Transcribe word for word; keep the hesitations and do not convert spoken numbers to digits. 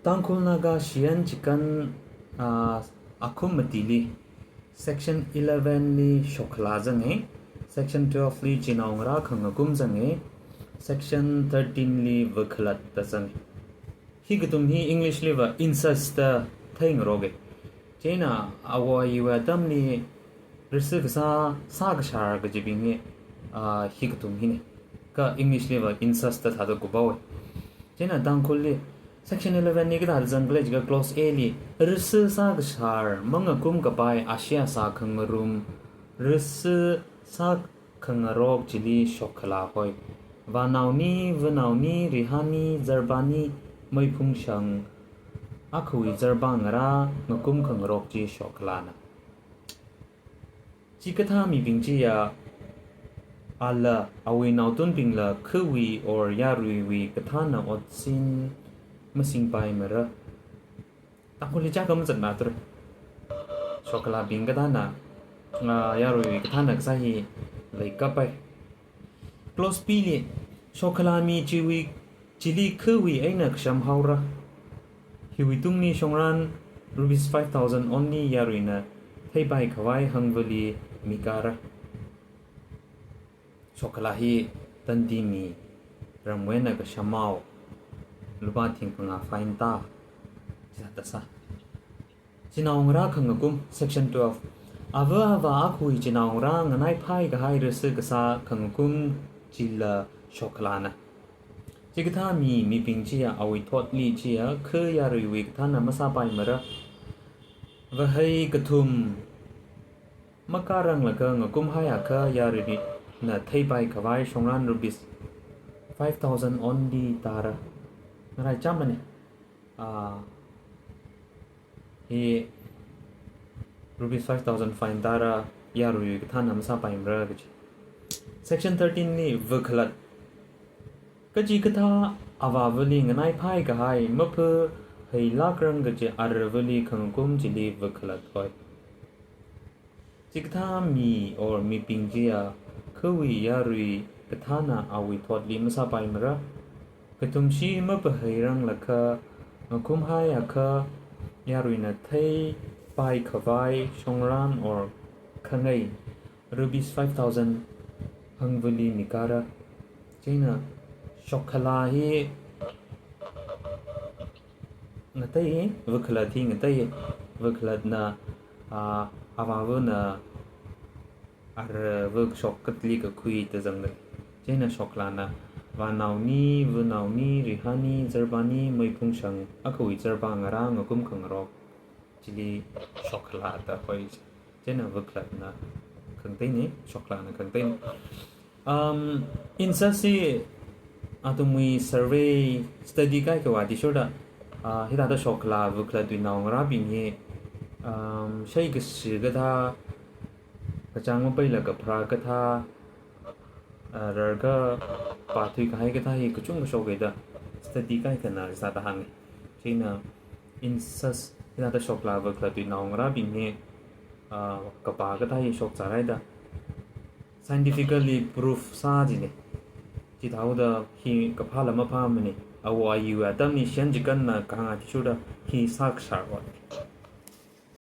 Tangkhul Naga shiyan chikan, ah, akhum matili, section eleven li shokkhala zanga, section twelve li chinaongarā khangakum zanga, section thirteen li vakhalat da zanga. Hikathum hi English liva incest da theingaroka. Chieina awo ayiwui atamli risi kasā, sākashar kajibing hi, ah, hikathum hina. Kha English liva incest da thāda kuphaowa. Chieina Tangkhulli section eleven li kathāda zangkhala jiakha clause A li, risi sākashar, mangakum kapai, ashee asā khangarum, risi sākhangarok chili shokkhala hoi. Vānaoni, vanaoni, rihāni, zarbāni, meiphungshang, akhawui zarbā ngarā ngakum khangarok chi shokkhalana. Chikathā mibing chiya, ala, awui naotunbingla khawui or yaruiwui kathāna otsin masingpaimara. Tangkhulli chākha mazatmāthura. Shokkhalabing kathāna, ah, yaruiwui kathāna kasā hi leikapai. Clause B li, shokkhala mi chiwui, chili khawui eina kashamhaora. Hiwui tungli shongran rupees five thousand only yaruina theipai khavai hangvali mikara. Shokkhala hi tandi mi, ramwui eina kashamhao, lupā thing phangā fine tā, chithāda sā. Chinaongarā khangakum, section twelve. Ava avā akhawui chinaongarā nganaiphai kahai risi kasā khangakum chila shokkhalana. Chikathā mi, mibing chiya, awui thotli chiya, kha yaruiwui kathāna masāpaimara. Vāhei kathum makāranglaga ngakumhaiakha yaruina theipai khavai shongran rupees five thousand only tāra. Ngaraichāmana. Ah, hi rupees five thousand fine tāra, yaruiwui kathāna masāpaimara kaji. Section thirteen li vakhalat. Kachikathā avāvali nganaiphai kahai, maphaheilākrang kaji aravali khangakum chili vakhalat hoi. Chikathā mi or mibing chiya, khawui yarui kathāna awui thotli masāpaimara. Kathumshi maphaheiranglakha, ngakumhaiakha, yaruina theipai khavai shongran or khangai, rupees five thousand hangvali mikara. Chieina shokkhala hi ngatei, vakhalat hi ngatei. Vakhalatna, ah, avāvana aravak shok katli kakhui da zangda. Chieina shokkhalana vānaoni, vanaoni, rihāni, zarbāni, meiphungshang, akhawui zarbā ngarā ngakum khangarok chili shokkhala da hoi. Chieina vakhalatna khangateina, shokkhalana khangateina. Um, incest hi athumwui survey study kaikhawui athishurda, ah, hithāda shokkhala vakhalatwui naongarābing hi, um, shai kashi kathā, kachāng mapeila kapharā kathā, ah, rarkha pāthui kahai kathā hi kachungkha shoka da study kaikhana sāda hānga. Chieina incest hithāda shokkhala vakhalatwui naongarābing hi, ah, kapā kathā hi shokzārhaida. Scientifically proof sā jina. Chithāhaoda hi kaphāla maphāmana. Awo ayiwui atamli shiyan chikanna kahāng athishurda hi sākashar ot.